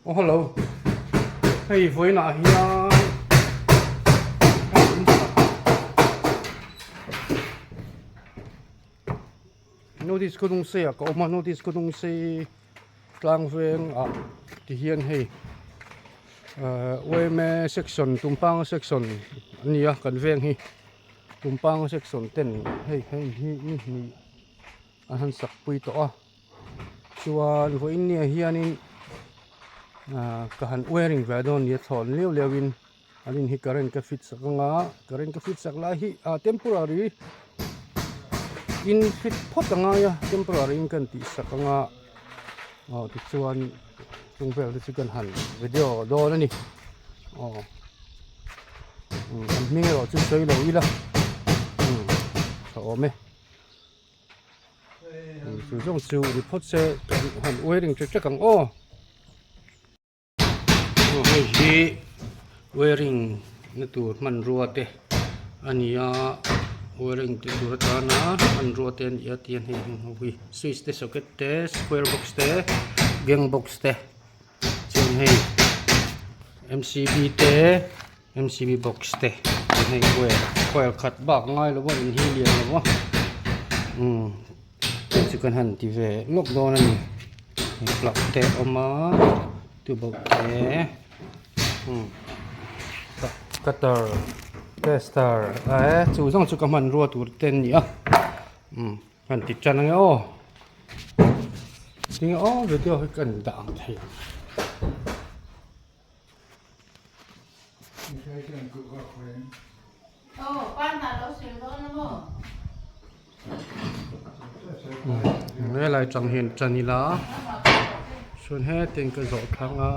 Aw hello hei vawiinah hian notice khaw dung sei ah ka awm a notice khaw dung sei tlang veng ah ti hian hei ahh yma section tumpang section a ni a kan veng hi tumpang section ten hei hei hi ni hnih an han sak pui tawh a. Chuan vawiin nia hianin ah ka han wearing ve dawn nia thlawn liau liau in an in hi current ka fit sak anga current ka fit sak lai hi ah temporary in fit phawt a ngai a temporary in kan tih sak anga aw tichuan chung vel te chu kan han video dawn a ni aw an hming erawh chu sawi lo ila umm tha awm e. Chu zawng chu ni phawt se kan han wiring ṭek ṭek ang aw hei hi wiring na tur hmanrua te a ni a wiring tih tur atana hmanrua te a ni a tihian hei heng ho hi switch te socket te square box te gang box te chuan hei M_C_B te. M_C_B box te hei wire wire khat bak ngai lo a in hi lian lo a umm hei chu kan han ti ve lawk dawn a ni hei plug te a awm a tubauh te umm cutter tester eh chu zawng chu ka hmanrua tur te an ni a umm kan ti tan ange aw tinge aw video hi kan dah ang thei ang. Helai tang hian tan ila chuan hetin ka zawh thlang a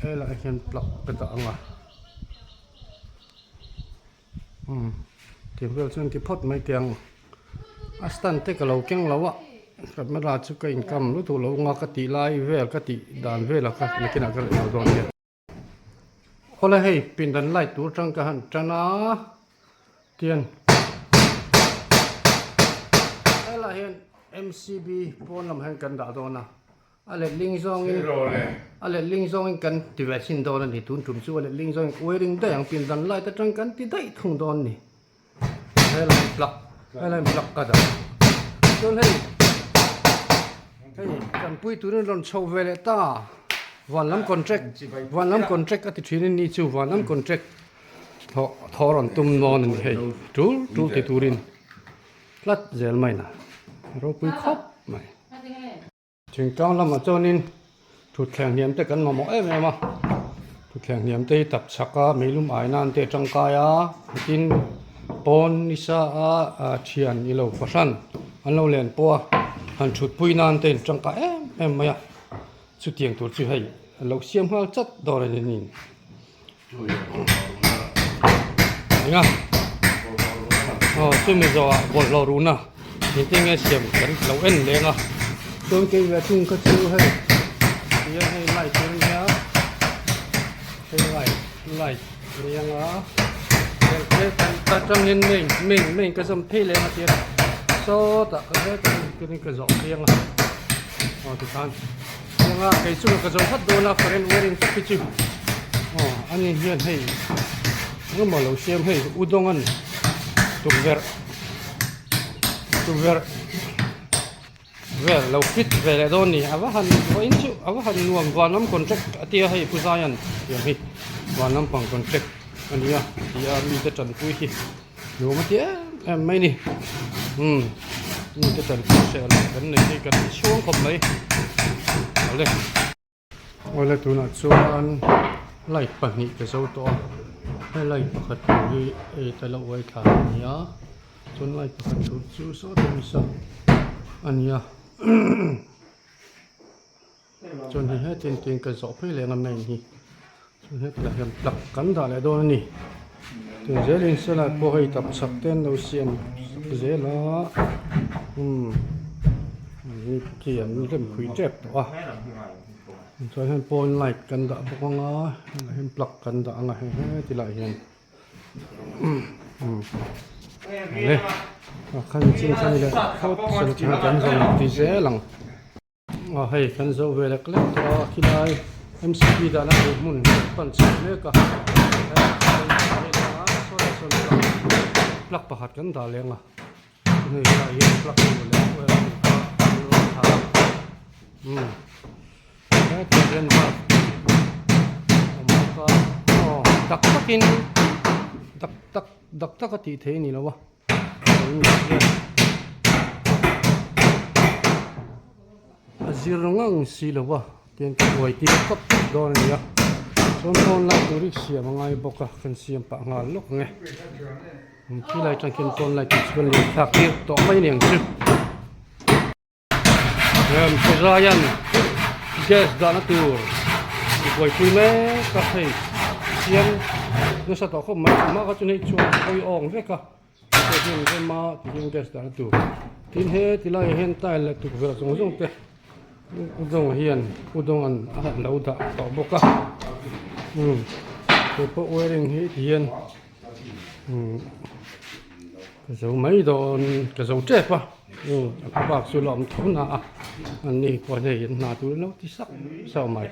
helaiah hian plug ka dah ang a umm tiang vel chuan ti phawt mai teh ang a stand te ka lo keng lo a camera chu ka income lutuk lo anga ka tih lai vel ka tih dan vel ah kha nakinah ka rawn dawn nia. Awle hei pindan light tur tang ka han tan a tian helaiah hian M_C_B pawn lamah hian kan dah dawn a a letling zawngin a letling zawngin kan ti ve chhin dawn a ni tun tum chu a letling zawngin wiring daih ang pindan light atang kan ti daih thung dawn a ni helai plug helai plug ka dah chuan hei hei tanpui turin rawn chho ve leh ta van lam contract van lam contract a ti thin a ni chu van lam contract thawh thawh rawn tum dawn a ni hei tul tul ti turin tlat zel mai na ropui khawp mai. Thingtlang lamah chuanin thutthleng hniam te kan mamawh em em a, thutthleng hniam te hi tap chhak a meilum ai nan te a tangkai a tin pawn nisa a ah thian i lo fahran an lo len pawh a han thutpui nan te in tangkai em em mai a chutiang tur chu hei a lo siam nghal chat dawn a ni nin. Eng a aw chumi zawhah bawlhhlawh ruhna engtin nge siam kan lo en leng a chuan kei ve thung kha chu hei tihian hei light tur ania hei light light a ni anga atangin main main main ka zawm phei leng a tia sawtah ka hetah ka zawh phei anga aw tikhan. Eng a kei chu ka zo vat dawn a current wiring tak hi chu aw ani hian hei engemaw lo siam hei u dawng a ni tukverh tukverh vel lo fit ve leh dawn a ni a va han vawiin chu a va han nuam van lam contract a tia hei pu zaian tiang hi van lampang contract a nia tia mite tanpui hi. Nuam a ti em em mai ni umm mi te tanpui hreh loh kan nei hi kan chhuang khawp mai awle awle tunah chuan light pahnih ka zo tawh a he light pakhat tur hi hei ta lo uai thla a ni a chuan light pakhat tur chu sawta nisa a ni a chuan hei hetin tin ka zawh phei leh ang a main hi chuan hetilai hian plug kan dah leh dawn a ni tun zelin selai pawh hei tap chhak te an lo siam sak zel a umm khi an rem phui tep tawh a chuan hian pawn light kan dah bawk ang a helaiah hian plug kan dah ang a hei hetilai hian. Le a khan chin khan leh phawt sel khan kan rawn ti zel ang. Aw hei kan zo ve lek lek tawh a khilai. MCB dahna tur hmun kan pan chho mek a plug pakhat kan dah leng a hei helaiah hian plug tur leh wire tur kha an rawn thlah a umm hetah hian bulb a awm bawk a aw tak takin tak tak dak taka tih theih a ni lo a. A zir ngang si lo a tiang ka buai tir tawp dawn a ni a chuan pawn lai tur hi siam a ngai bawk a kan siam pah nghal lawk ang e khi lai atang khian pawn lai tur chu kan lei thlak tir tawh mai a ni ang chu. Em Puzaian gas dahna tur buaipui mek a hei siam nasa tawh khawp mai amah kha chu hei chuan a hawi awng vek a hei hian rema ti hian gas dahna tur tin he ti laiah hian tile leh tukverh zawng zawng te udawng hian udawng an a lo dah tawh bawk a umm he pawh wiring hi ti hian umm. Ka zo mai dawn ka zo tep a a khaw bak chu la awm tho na a an ni pawh hei an hna tur an lo ti sak sak mai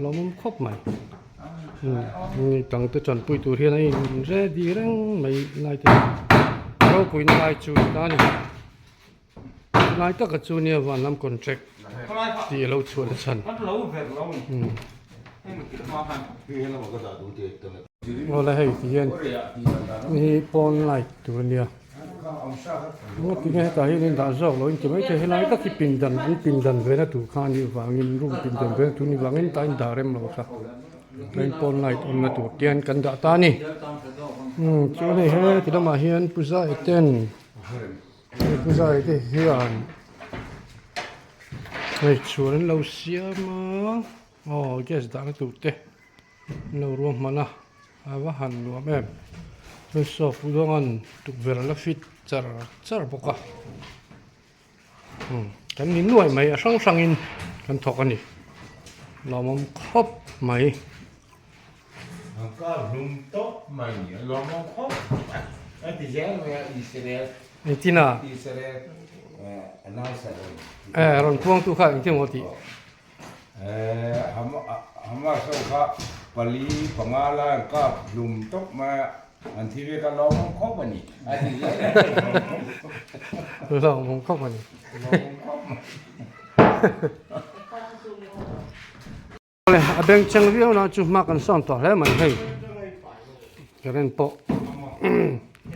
lawmawm khawp mai ni tang te tanpui tur hian a in ready reng mai lai te ropui na lai chu ta a ni lai taka chu nia van lam contract tih a lo chhuah na chhan. Awle hei ti hian hi pawn light tur a nia engati nge hetah hian in dah zawk lo in ti maithei helai tak hi pindan an pindan ve na tur kha a nih vangin room pindan ve na tur a nih vangin tah in dah rem lo kha tlai pawn light awmna tur te hian kan dah ta a ni umm chuan hei heti lamah hian puja ten Pu zai te hian hei chhuan an lo siam a aw gas dahna tur te an lo ruahman a a va han nuam em chuan saw pu dawnga'n tukverh a la fit char char bawk a umm kan ni nuai mai a hrang hrangin kan thawk a ni lawmawm khawp mai. Engtin a? Eh rawn puang tu kha engtin maw tih? Lawmawm khawp a ni. A beng cheng viau na chu hma kan sawn tawh hle mai hei current pawh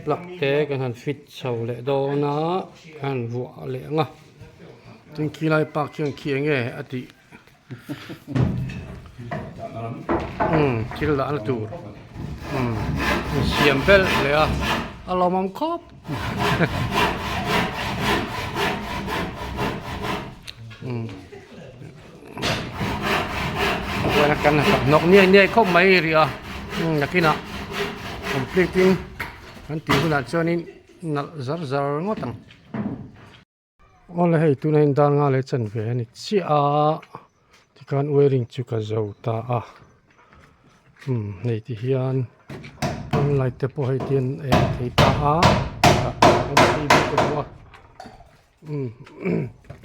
plug te kan han fit chho leh dawn a kan han vuah leh ang a tin khi lai park chuan khi eng nge a tih umm thil dahna tur umm siam belh leh a a lawmawm khawp. Kan hnawk niai niai khawp mai rih a nakinah complete in kan tih hunah chuanin nalh zar zar ngawt ang. Awle hei tuna in dar nga leh chan ve a ni chiah a tikhan wiring chu ka zo ta a umm hei ti hian pawn light te pawh hei ti hian a en thei ta a a. Umm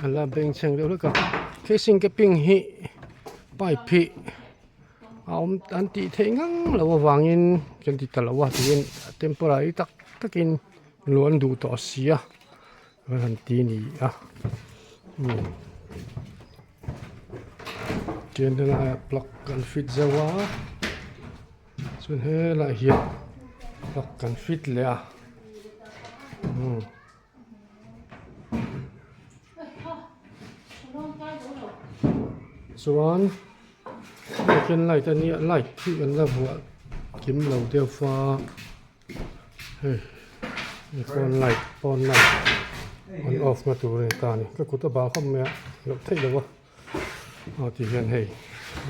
a la bengchheng deuh hlek a casing te ping hi pipe hi a awm an tih theih ngang loh avangin kan ti ta lo a tiin temporary tak takin luan duh tawh si a an han ti ni a umm tian helaiah plug an fit zauh a chuan helaiah hian plug kan fit leh a umm. Chuan second light a nia light hi an la vuah kim lo deuh va hei pawn light pawn light on off na tur a ni ta a ni ka kut a bah khawp mai a loh theih loh a aw ti hian hei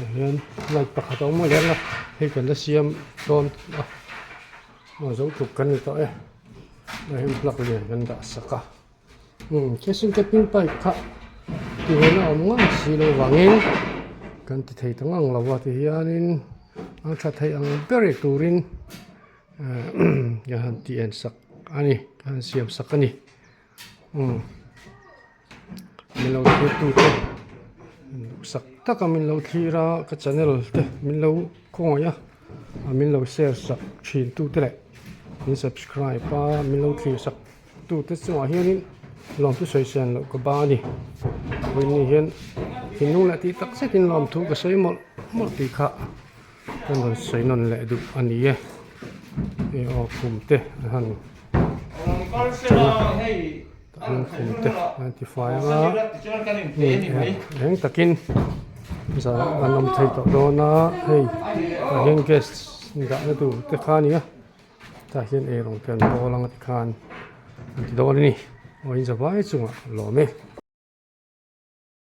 ah hian light pakhat a awm a leng a hei kan la siam dawn a aw zo tluk kan ni tawh e. Hei hian plug lian kan dah sak a umm casing capping pipe kha tihna a awm ngang si loh vangin kan ti thei ta ngang lo a tihianin a tha thei ang ber turin ehh kan han tih en sak a ni kan han siam sak a ni umm milo thlir tute. Duhsak taka min lo thlir a ka channel te min lo khawngaih a min lo share sak thin tu te leh min subscribe a min lo thlir sak tu te chungah hianin lawmthu sawi sen loh ka ba a ni vawiin hian thinlung leh tih tak zetin lawmthu ka sawi mawlh mawlh tih kha kan rawn sawi nawn leh duh a ni e hei aw khum te an han cheng a tah hian khum te an ti fai ang a eng takin zan an awm thei tawh dawn a hei tah hian gas dahna tur te kha a ni a tah hian eirawng te an bawl ang a tikhan an ti dawn a ni aw in zavai chungah a lawm e.